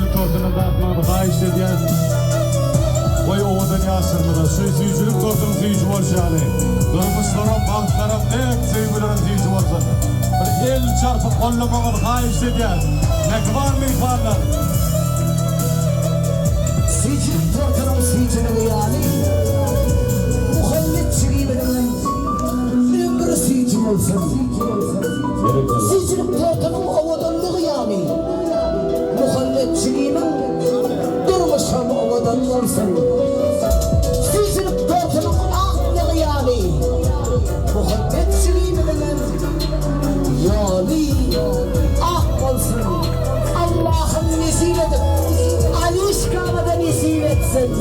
Süýjülik tortundan datmagyňyzy haýyşt edýäs. Goý owadan ýaşlarymyza şu süýjülik tortunyň süýji bolşy ýaly, durmuşlaram, bagtlaram, päk söýgülerem süýji bolsun. Bir el çarpyp gollamagyňyzy haýyşt edýäs. Mähriban myhmanlar! Süýjülik tortunyň süýjüligi ýaly, Muhammet jigiminiňem ömri süýji bolsun. Süýjülik tortunyň owadanlygy ýaly, Muhammet jigimiň durmuşam owadan bolsun. Süýjülik tortunyň aklygy ýaly, Muhammet jigimiziňem ýoly ak bolsun. Allahym nesip edip, Alişkama-da nesip etsin.